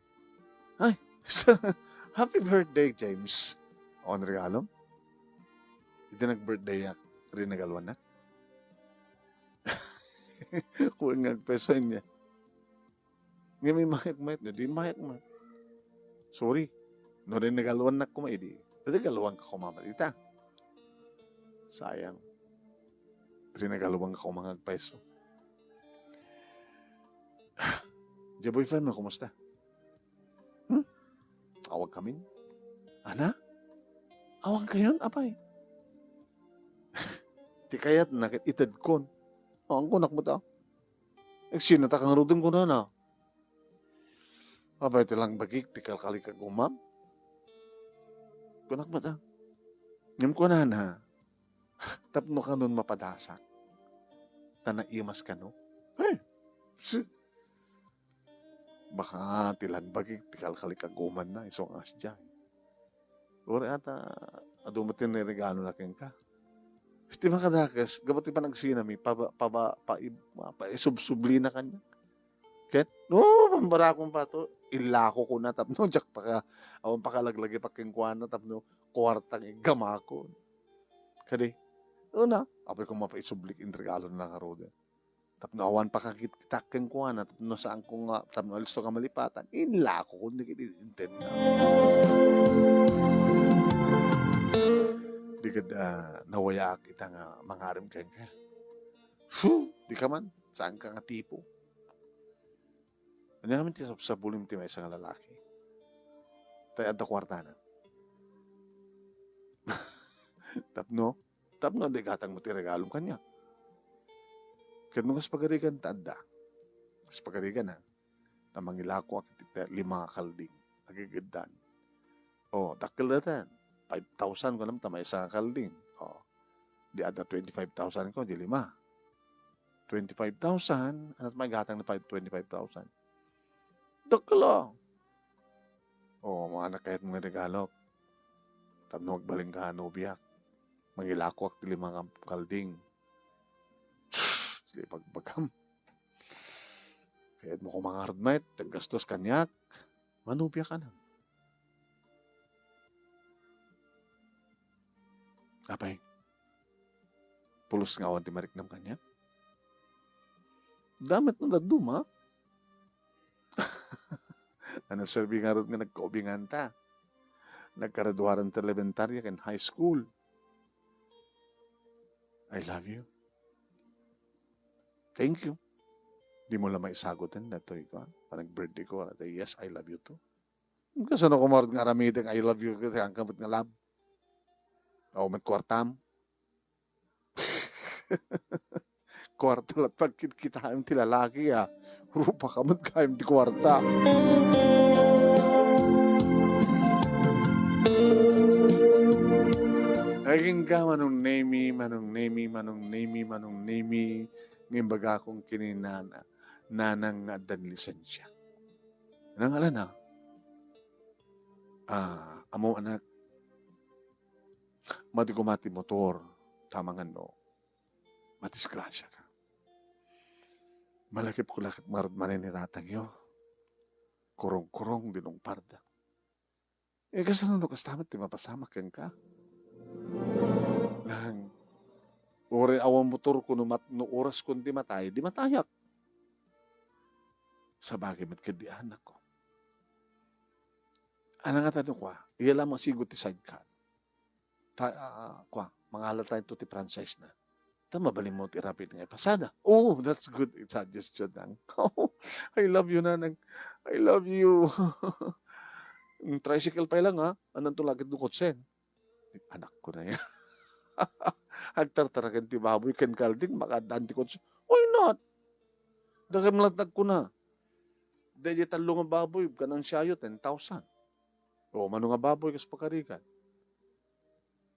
Ay. Happy birthday, James. O, ang regalo? Iti nag-birthday ak, rinagaluan na? Kung nga peso niya. Ngem immayak met, di immayak met. Sorry. No rinagaluannak koma idi, rinagaluanka koma met ita. Sayang. Rinagaluanka koma nga agpayso. Diay boyfriend mo, kumusta? Hmm? Awagkamin? Ana? Awagkayon, apay? Ti kayatna ket itedkon. O, ang kunak met a. Agsinata ka ngaruden kunana. Apay ti langbagik ti kalkalik a gumam? Kunak met a. Ngem kunana, tapno kanon mapadasak. Ta naimas kano. Hey! Si-, baka ti langbagik ti kalkalik a gumanna, isu nga sadiay. Uray ata, adu met ti nairegalona kenka. Iti makadakes, gapu ti panagsinami, paba-, paba-, paib-, paisubsublina kaniak. Ket, no, pambarakon pa to, illako ko na tapno diak paka-, awan pakalaglagipak kenkuana tapno kuartang iggamakon. Kadi, una, apay koma mapaisublik inregalo na ngaruden. Tapno awan pakakitkitak kenkuana, tapno saanko nga, tapno alisto nga malipatan, inlako ko ni ket inted na. Di ket, ah, nawayaak ita nga mangarem kenka. Fu, di ka man, saanka nga tipo. Ania ngamin ti sabsabulem ti maysa nga lalaki? Tay adda kuartana. Tapno, tapno adda igatangmo ti regalom kaniak. Ket no kas pagarigan ta adda, kas pagarigan, ha, ta mangilakoak iti te-, lima nga kalding, agigeddan. O, dakkel dayta. Five thousand kunam ta maysa nga kalding. O, di adda twenty-five thousand ko, di lima. Twenty-five thousand, ania ti maigatang ni five, twenty-five thousand? Dakkel a. O, maanak kayat nga regalo. Tapno agbalinka a nobiak. Mangilakoak ti lima nga kalding. Di pagbagam. Kayatmo koma ngarud met, aggastos kaniak. Manubiak a na. Apay, Pulos nga awan ti mariknam kaniak. Damet no dadduma. Ano serbi ngarud nga nagkaubinganta? Nagkaraduaran ti elementarya ken high school. "I love you." "Thank you." Di mo la maisagutan datoy ko, ah. Panag-birthday ko, ah, "Yes, I love you too." Kasano ko marud nga aramiden, "I love you," ket angka met nga love? Aw met kuartam? Kuarta la't pagkitkitaem ti lalaki, ah. Rupa ka met gayam ti kuarta. Agingga Manong Nemi, Manong Nemi, Manong Nemi, Manong Nemi, nga imbagakon ken ni Nana, Nanang nga addan lisensia. Nangalan na? Ah, amo anak, madi koma ti motor, ta amangan no madisgrasya ka. Malakip ko la ket marud manen ni tatangyo. Kurong-kurong di nungparda. Eh, kasano no kasta met ti mapasamak kenka? Nang, uray awan motor ko no mat-, no oras kon di matay, di matayak. Sabagay met ket di anakko. Ana nga tayo kwa, iya lamang sigo ti sidecar. Ta-, ah, kwa, mangala tayo to ti franchise na. Ta mabalin mo ti rapid nga ipasada. Oh, that's good suggestion, nang. I love you, nanang. I love you. Mm, tricycle pa lang, ha? Anan to lagid no kotsen? Anak ko na yan. Agtartaraken ti baboy ken kalding, makaaddaan ti kotse. Why not? Dagam lang tagkuna. Daydi tallo nga baboy, kanang siayo, ten thousand. O, mano nga baboy, kas pakarigan.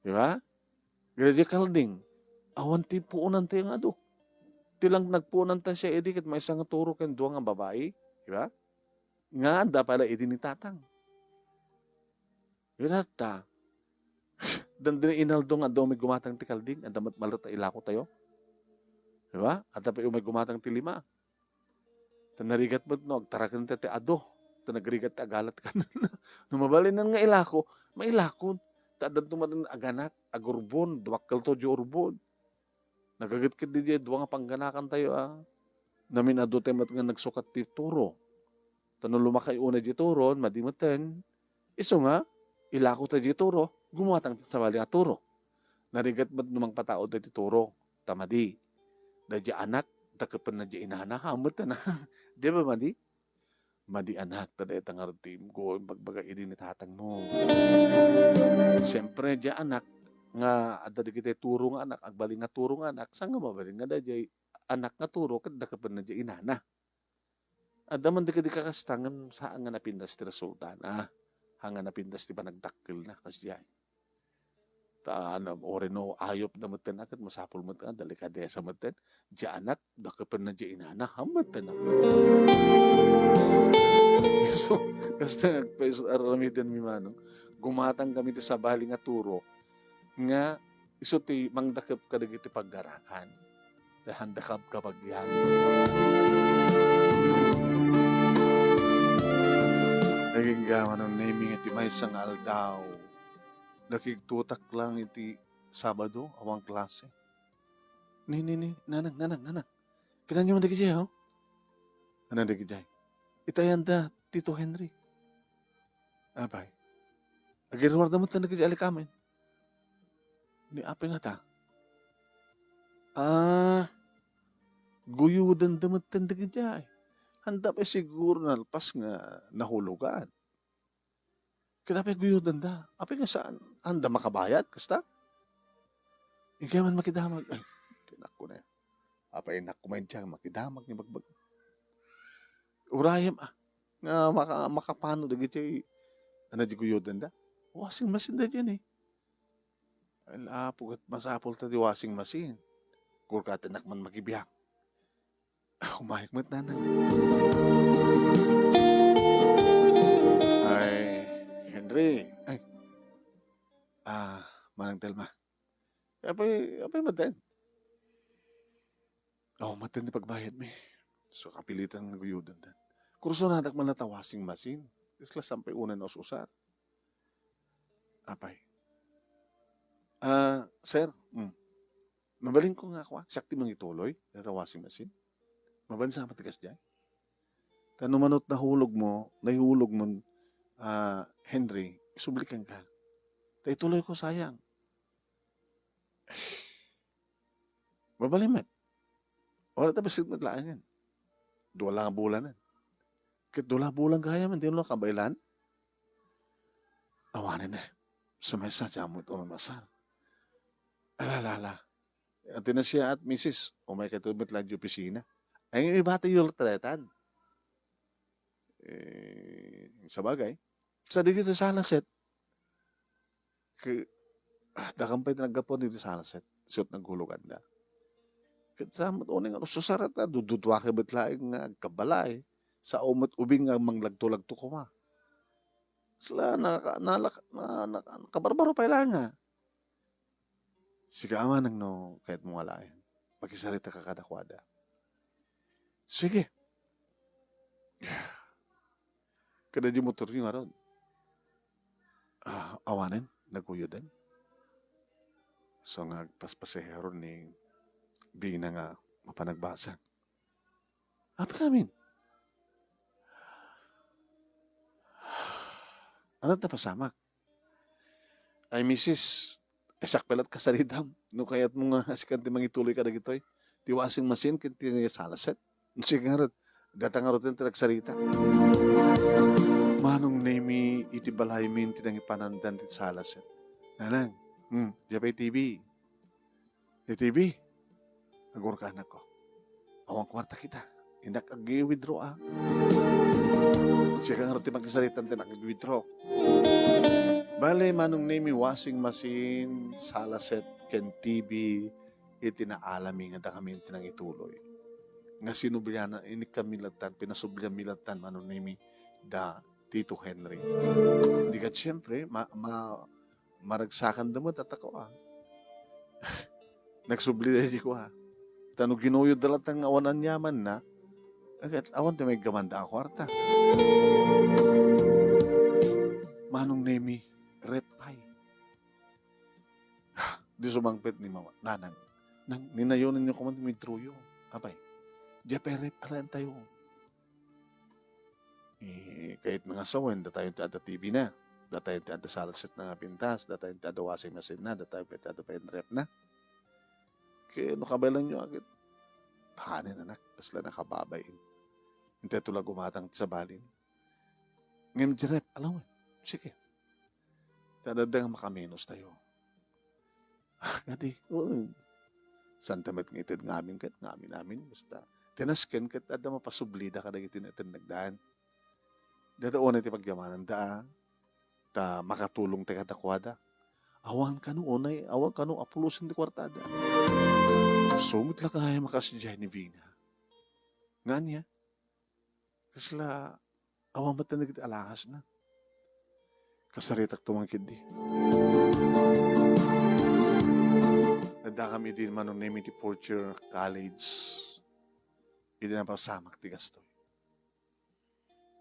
Di ba? Daydi kalding, awan ti puonan tayo nga adu. Ti lang nagpuonan tayo siya, idi ket maysa nga turo ken dua nga babai. Di ba? Nga adda pala idi ni tatang. Iratta, dandani inaldo nga adda umay gumatang ti kalding, adda met malata ilako tayo. Di ba? Adda pay umay gumatang ti lima. Ta narigat met no, agtaraken ta ti adu. Ta nagrigat ti agalat kanen. No mabalin nga ilako, mailakon. Ta addanto met aganak, agurbon, dumakkelto di urbon. Nagaget ket di dua nga pangganakan tayo, a. Namin-adu tayo met nga nagsukat ti turo. Ta no lumakay unay di turon, madi meten. Isu nga, ilako tayo di turo, gumuatang ti sabali nga turo. Narigat met no mangpataod tayo ti turo, ta madi. Daydi anak, dakepenna di inana, ha, meten. Di ba, madi? Madi anak, ta dayta ngarud ti imgo, imbagbaga idi ni tatangmo. Siempre, diay anak nga adda dagiti turo nga anak, agbalin nga turo nga anak, saan nga mabalin nga daydiay anak nga turo ket dakepenna diay inana. Adda man dagiti kakasta ngem saan nga napintas ti resulta, a, haan nga napintas ti panagdakkelna, kasdiay. Ta, ano, uray no ayupna metten a, ket masapul met a, delikadesa metten. Diay anak, dakepenna diay inana, ha, metten a. So, kasta nga agpais-, aramidenmi manong, gumatang kami ti sabali nga turo, nga isu ti mangdakep kadagiti paggarakan. Ti handakab kabagian. Nagingga manong Nemi nga ti maysa nga aldaw, nakigtutak lang iti Sabado, awan klase. Ni, ni, ni, nanang, nanang, nanang. Kitaenyo man dagiti, oh. Ano dagiti? Itayan da, Tito Henry. Apay. Agiruarda met dagiti alikamen. Ni apay ngata? Ah, guyodanda metten dagiti. Handa pay siguro nalpas nga nahulogan. Ket apay guyodanda? Apay nga saan? Handa makabayad, kasta? Inkay man makidamag. Ay, ti inakko na yan. Apay inakko man dyan, makidamag ni bagbaga. Urayem, ah, nga maka-, makapano dagiti, ano, di guyodanda? Washing machine da dyan, eh. Ala, apo, ket masapul ta di washing machine. Kurkatennak man makibiang. Ah, umayek met, nanang. Ay, Henry. Ay. Ah, Manang Telma. Apay, apay met, ten? Oh, maten ti pagbayadmi. So, kapilitan nga guyodanda. Kursunadak man la ta washing machine. Kasla sampay unay nga us-usar. Apay. Ah, sir? Mm. Mabalinko nga kua, siak ti mangituloy, data washing machine. Mabansa met ti kasdiay. Ta no manut nahulogmo, nahulogmon, ah, Henry, isubli kenka. Ta ituloyko, sayang. Mabalin met. Wala ta bassit met laengen. Dua la nga bulanen. Ket dua la bulan gayam, dino la kabaelan. Awanen ne. Sa maysa, diak met umamasar. Ala, ala, ala. Ati na siya at misis, umaykayo met laeng idiay opisina. Ay, ibati yo la daytan. Eh, sabagay. Sa dagiti salaset, ke-, ah, dakam pay ti naggapu dagiti salaset, isu't naghuloganda. Ket sa met unay nga, susarata, dududuaka met laeng nga agkabalaay, sao met ubing nga manglagto-lagto koma. Sila, naka-, nalak-, na-, naka-, nakabarbaro pay laeng nga. Sika, amanang no kayatmo nga alaen, makisarita ka kadakuada. Sige. Kada di motoryo ngarud. Ah, awanen, naguyoden. So nga agpaspasahero ni Vina nga mapan agbasa. Apay ngamin? Ania ti napasamak? Ay, misis, isak pay la't kasaritam. No kayatmo nga sikan ti mangituloy kadagitoy, ti washing machine ken ti salaset. Sige ngarud, data ngarud ti nagsarita. Manong Nemi, iti balaymin ti nangipanandan ti salaset. Nanang, hmm, diay pay T V. Ti T V, agurka anakko. Awan kuarta kita. Innak ag-withdraw, ah. Sika ngarud ti makisarita ti innak ag-withdraw. Bale, Manong Nemi, washing machine, salaset, ken T V, iti naalami nga dakami ti nangituloy. Nga sinubliana, inikkanmi lattan, pinasublianmi lattan, Manong Nemi, da Tito Henry. Di ket siempre, ma-, ma-, maragsakanda met, atako, ah. Nagsubli daydi ko, ah. Ta no ginuyodda lattan nga awan aniamanna, ket awan ti maiggamanda a kuarta. Manong Nemi, ref pay. Di sumangpet ni mama, nanang. Nang, ninayonenyo koma ti withdrawyo. Apay, diay pay ref, alaentayo. Eh, ket nga sawen, datayon ti adda T V na. Datayon ti adda salaset na nga pintas. Datayon ti adda washing machine na. Datayon ti adda pay ref na. Ket no kabaelanyo, agit, hanen, anak, kasla nakababay. Intayo la gumatang ti sabali. Ngem diay ref, alaen. Sige. Ta adda nga makamenos tayo. Ah, kadi, oo. Saan ta met nga ited ngamin ket ngamin-amin, basta. Ti nasken ket adda mapasublida kadagiti naitednakdan. Dada unay ti pagyamananda, ah. Ta makatulong ti kadakuada. Awan kano unay, awan kano apulosen ti kuartada. Sumit la kaya makasdiay ni Vina. Nga ania? Kasla, awan met dagiti alakasna. Kasaritak to man ketdi. Addakam idi Manong Nemi ti fourth year college. Idi napasamak ti gastoy.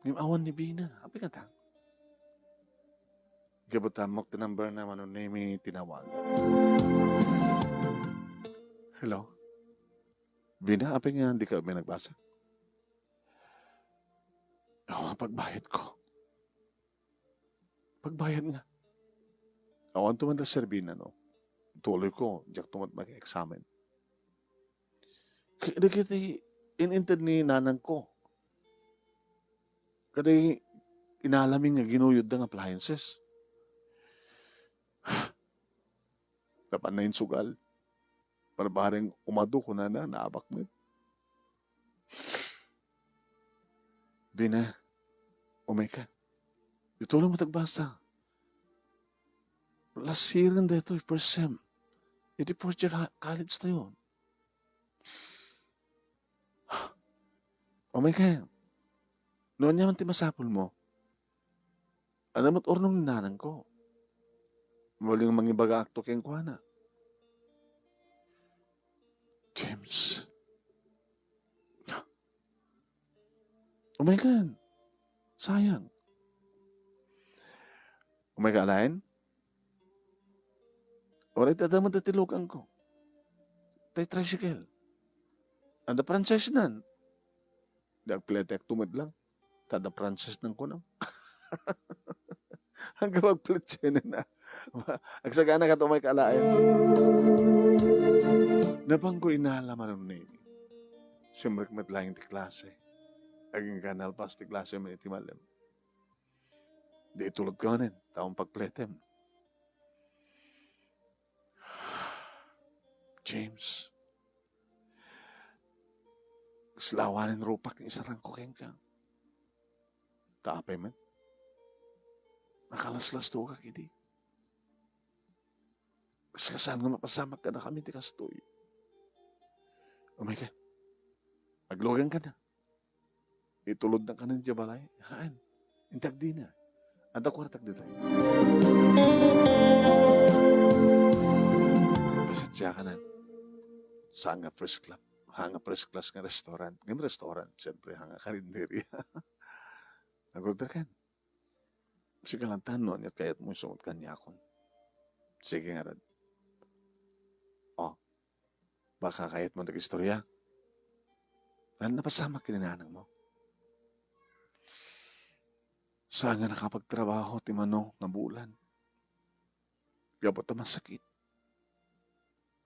Ngem awan ni Vina. Apay kadi? Gapu ta ammok ti number na, Manong Nemi, tinawag. Hello? Vina, apay nga dika umay nagbasa? Awan pagbayadko. Pagbayad nga. Awan to man da serbina, no? Tuloyko, diak to met maki-examen. Kadagiti in-inted ni nanangko. Kadi inalamin nga ginuyodda nga appliances. Napan na insugal. Barbareng umadu, kunana, naabak met. Vina, umayka. Ditoy lang met agbasa. Last year daytoy, first sem. Iti fourth year ha-, college tayo. Umayka. No ania man ti masapulmo, adda met urnong ni nanangko. Mabalin nga mangibagaakto kenkuana. James. Umayka. Sayang. Umayka alaen? Uray ti adda met ti lukangko. Tay tricycle. Adda franchise-nan. Di agpletek tumedlang. Ta adda franchise-nan kunam. Hanggang agpletek na. Agsagana ka tumay kalain. Napangko inala manunni. Simrek met laeng ti klase. Agingga nalpas ti klase met iti malem. Di itulod ka manen, taon pagpletem. James, kasla awanen rupak nga isarangko kenka. Ta apay met, nakalaslasdokak idi. Kasla saan nga mapasamak kadakami ti kastoy. Umayka. Agluganka na. Itulodnak kanen diay balay. Haan. Intak dinner. Adda kuartak ditoy. Pasensya ka na. Saan nga first class, ha nga first class nga restaurant. Ngem restaurant, siyempre, ha nga karinderya. Nag-order kan. Sika lang tan, no, aniat kayatmo isungot kaniakon. Sige ngarud. Oh, baka kayatmo nga agistorya? Haan, napasamak ken ni nanangmo. Saan nga nakapagtrabaho ti mano nga bulan. Gapu ta masakit.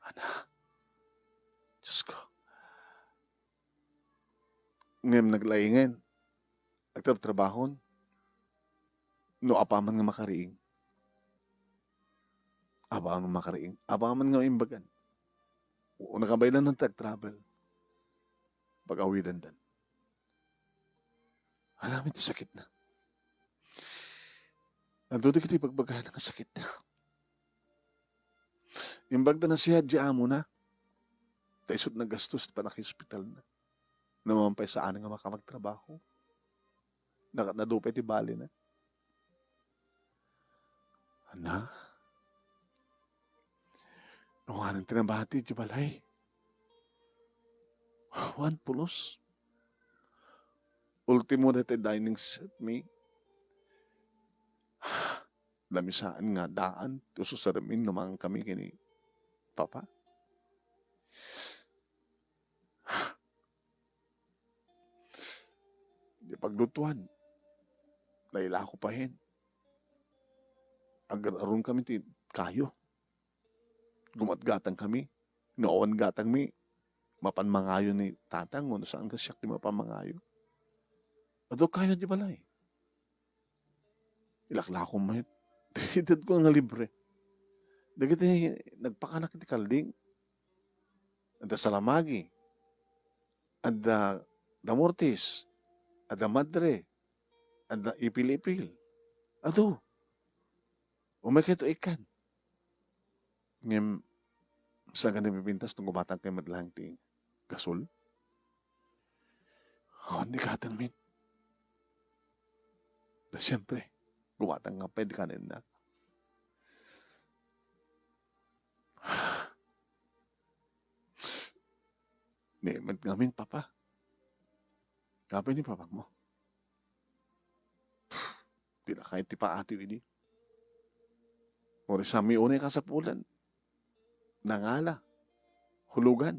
Ana. Diyos ko. Ngem naglaingen. Agtrabtrabahon. No apaman nga makariing. Apaman nga makariing. Apaman nga maimbagan. O nakabaelan ti agtravel. Pag-awidandan. Alam iti sakitna. Adu dagiti ibagbagana nga sakitna. Imbag ta nasiad diay amona. Ta isut nagastos ti pannakaospitalna. Naman pay saan nga makapagtrabaho. Nakatnado pay ti balina. Ana? Awanen ti nabati diay balay. Wan pulos. Ultimo daytoy dining set mi. Lamisaan nga daan ti ususermi no mangan kami ken ni Papa. Di paglutuan. Nailako payen. Agar-aron kami ti kayo. Gumatgatang kami. No awan gatangmi, mapan mangayo ni tatang, no saan nga siak ti mapan mangayo. Adu kayo diay balay. Ilaklako met. Itedko nga libre. Dagiti nagpakanak iti kalding. Adda salamagi. Adda damortis. Adda madre. Adda ipil-ipil. Adu. Umaykayo ikkan. Ngem, saan nga nabibintas no gumatangkayo met laeng ti gasol? Awan ti gatangmin. Da siempre, gumatang nga pay di kanenna. Ni met ngamin, Papa. Kape ni Papa mo. Di na kayat ti paatiw idi. Uri sami unay kasapulan. Nangala. Hulugan.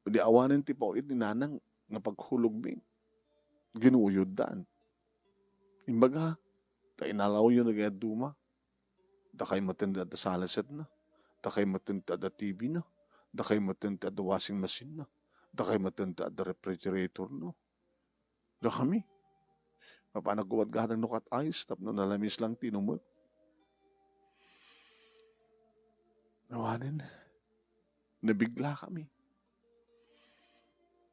Di awanen ti pawit ni nanang nga paghulogmi. Ginuyoddan. Imbaga, ta inalawyo na gayat duma. Dakay maten ti adda salasetna. Dakay maten ti adda T V na. Dakay maten ti adda washing machine na. Dakay maten ti adda refrigerator na. Dakami. Mapan aggubat gatang no kat ice tapno nalamis lang ti inumek. Awanen, nabigla kami.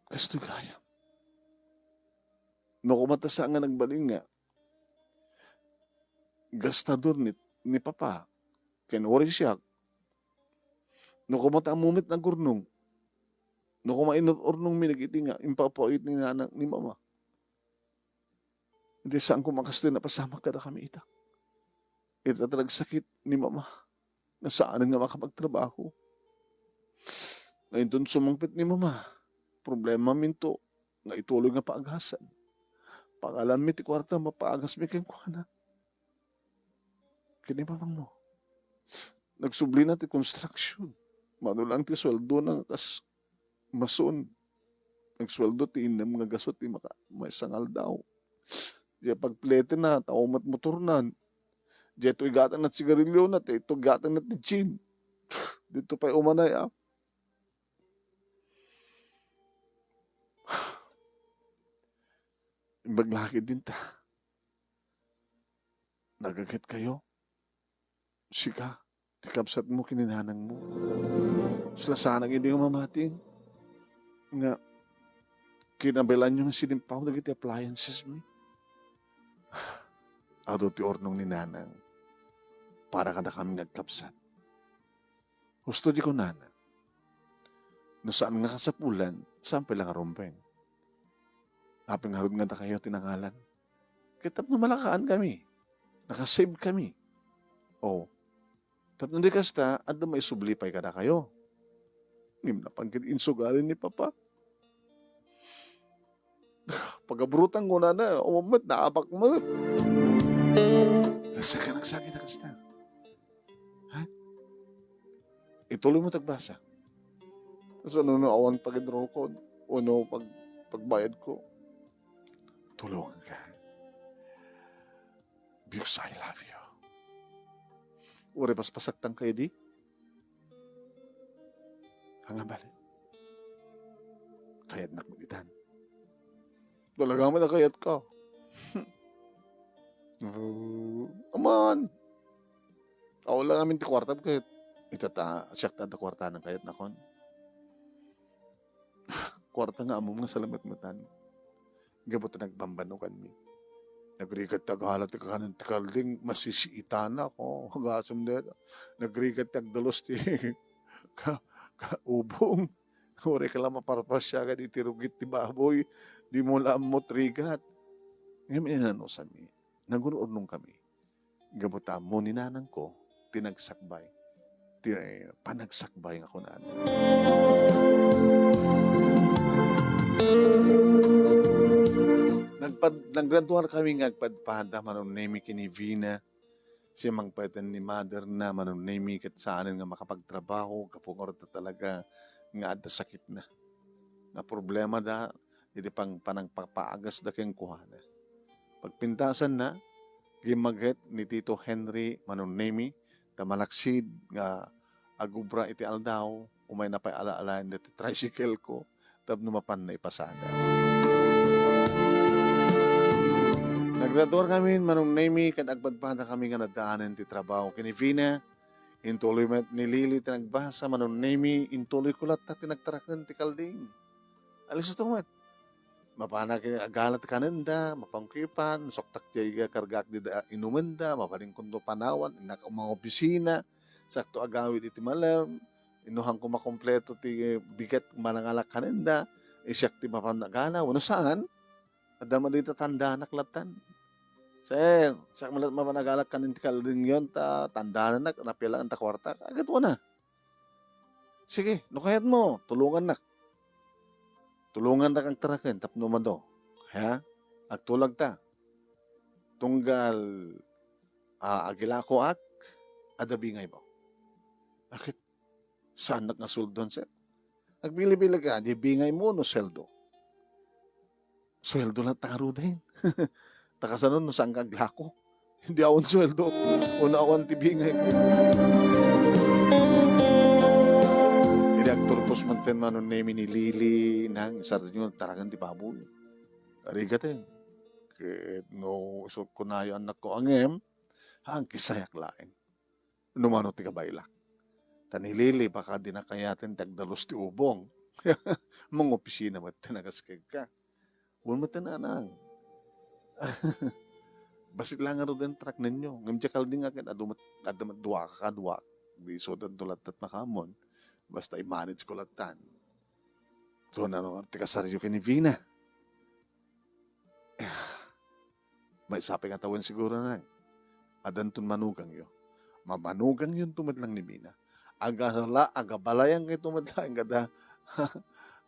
Kastoy gayam. No kumata sa nga nagbalin nga, gastador ni, ni Papa, ken uri siak. No kumata ammom met nagurnong. No kuma inur-urnongmi dagiti nga impapawit ni nanang ni Mama. Iti saan koma kastoy napasamak kadakami ita. Ita ti nagsakit ni Mama. Nga saanen nga makapagtrabaho. Nga inton sumangpet ni Mama, problemaminto nga ituloy nga paagasan. Pangalanmi ti kuarta, mapaagasmi kenkuana. Ken ni Mamangmo. Nagsublina ti construction. Mano lang ti sueldona nga kas masun. Agsueldo ti innem nga gasu ti maka-, maysa nga aldaw. Diay pagpletenna, tao met motornan. Diay to igatangna ti sigariliona, diay to igatangna ti gin. Dito pay umanay, ah. Imbag la ketdin ta nagaget kayo. Sika, ti kabsatmo ken ni nanangmo. Sulasanak idi nga mamati nga kinabaelanyo nga sinimpaw dagiti appliancesmi. Adu ti urnong ni nanang para kadakami nga agkabsat. Husto di kunana, no saan nga kasapulan, saan pay la nga rumbeng. Apay ngarud nga dakayo ti nangalan? Ket tapno malakaanmi, nakasave kami. O, tapno di kasta, adda maisubli pay kadakayo. Ngem napan ket insugali ni Papa. Pagabrutan kunana, awan met, naabak met. Saan ka nagsagana kasta? Ha? Ituloy mo ti agbasa. So, no, no, awan pagidrokon, o no, pag-, pagbayadko, tulongan ka. Because I love you. Uray paspasaktan kayo di? Nga bale. Kayatnak met itan. Talaga met a kayatka. Uh, aman. Awan lang amin ti kuarta ket ita ta, siak ta adda kuarta nga kayatnakon. Kuarta nga ammom nga salametmetan. Gapu ta nagbambannoganmi. Nagrigat ti agala ti kanen ti kalding, masisiitanak, o, agasem dayta. Nagrigat ti agdalus ti ka-, kaubong. Uray ka la maparpasiagan iti rugit ti baboy, dimo la ammo ti rigat. Ngem inanusanmi, nagur-urnongkami. Gapu ta ammo ni nanangko ti nagsakbay, ti panagsakbay nga kunana. Nagpad-, naggraduar kami nga agpadpada, Manong Nemi ken ni Vina. Simmangpet ni mother na, Manong Nemi, ket saanen nga makapagtrabaho gapu ngarud ta talaga nga adda sakitna. Nga problemada iti pang-, panangpapaagasda kenkuana. Pagpintasanna, gimmaget ni Tito Henry, Manong Nemi, ta malaksid nga agubra iti aldaw, umayna pay ala-alaen daytoy tricycle ko tapno mapanna ipasada. Naggraduar kami, Manong Nemi, ket agpadpada kami nga naddaanen ti trabaho ken ni Vina. Intuloy met ni Lily ti nagbasa, Manong Nemi, intuloy ko latta ti nagtaraken ti kalding. Alisto met. Mapanak agala ti kanenda, mapangkipan, suktak diay kargaak dida inumenda, mabalinkonto panawan, innak mangopisina, sakto agawid iti malem, innuhanko makompleto ti bigat manangalak kanenda, siak ti mapan agala, wenno saan? Adda met dita tandanak lattan. Sir, siak met la mapan agala kanen ti kaldingyon ta tandananak, napia la anta kuartak. Agatwana. Sige, no kayatmo, tulongannak. Tulongannak agtaraken tapno umado. Ha? Agtulagta. Tunggal, ah, agilakoak, adda bingaymo. Aket, saannak nga sueldoan, sir? Agpili-pili ka, di bingaymo no sueldo? Sueldo latta ngaruden. Ta kasano no saanka aglako? Di awan sueldo. Wenno awan ti bingay. Idi agturpos manten, Manong Nemi, ni Lily, nang sardiño, taraken ti baboy. Arigaten. Ket no isu kunayo annakko a ngem, haan, kisayak laeng. No mano ti kabaylak. Ta ni Lily, baka dina kayaten ti agdalus ti ubong. Mangopisina met ti nagaskedka. Wen met ti nanang. Bassit la ngaruden tarakenyo. Ngem diay kalding aket, adu met, adda met dua ka kadua. Di isudanto lattat makaamon. Basta i-manage ko lattan. So, nano ti kasaryo ken ni Vina? Maysa pay nga tawen siguro, nang. Addanton manugangyo. Mammanugangyonto met lang ni Vina. Agasala, agabalayan kayto met laeng kada,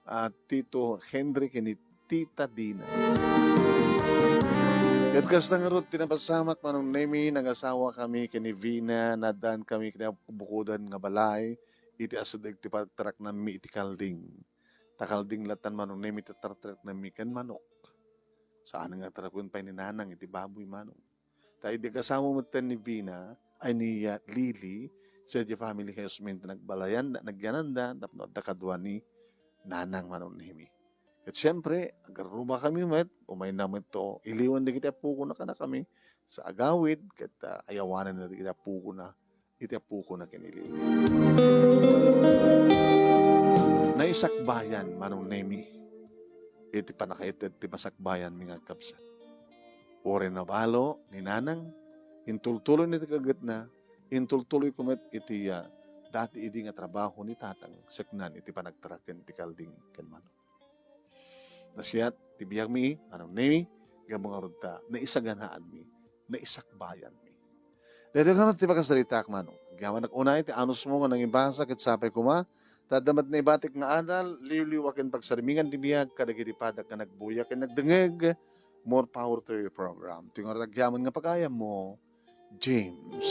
ah, Tito Henry ken ni Tita Dina. Ket kasta ngarud ti napasamak, Manong Nemi, nagasawa kami ken ni Vina, naddaan kami ken ni Apo Bukodan nga balay, iti asideg ti pagtaraknammi iti kalding. Ta kalding latta, Manong Nemi, ti tartaraknammi ken manok. Saan nga tarakuen pay ni Nanang iti baboy, Manong. Ta idi agasamo metten ni Vina, ay ni, ah, Lily, sadiay family health center ti nagbalayan, nagyananda, tapno adda kadua ni Nanang, Manong Nemi. Ket siempre, agarrubakami met, umayna met to, iliwan dagiti appokona kadakami sa agawid, ket, ah, ayawanan dagiti appokona, iti appokona ken ni Lily. Naisakbayan, Manong Nemi, iti pannakaited ti masakbayanmi nga agkabsat. Uray nabalo ni Nanang, intultuloy iti kagetna, intultuloyko met iti, ah, dati idi nga trabaho ni Tatang, seknan iti panagtaraken ti kalding ken manok. Nasayaat ti biagmi, Manong Nemi, gapu ngarud ta naisaganaanmi, naisakbayanmi. Daytoy ngarud ti pakasaritaak, Manong. Agyamanak unay ti anusmo nga nangibasa ket sapay koma, ta adda met naibatik nga adal, liwliwa ken pagsarmingan ti biag kadagiti padak nga nagbuya ken nagdengngeg. More power to your program. Ti ngarud agyaman nga pagayammo, James.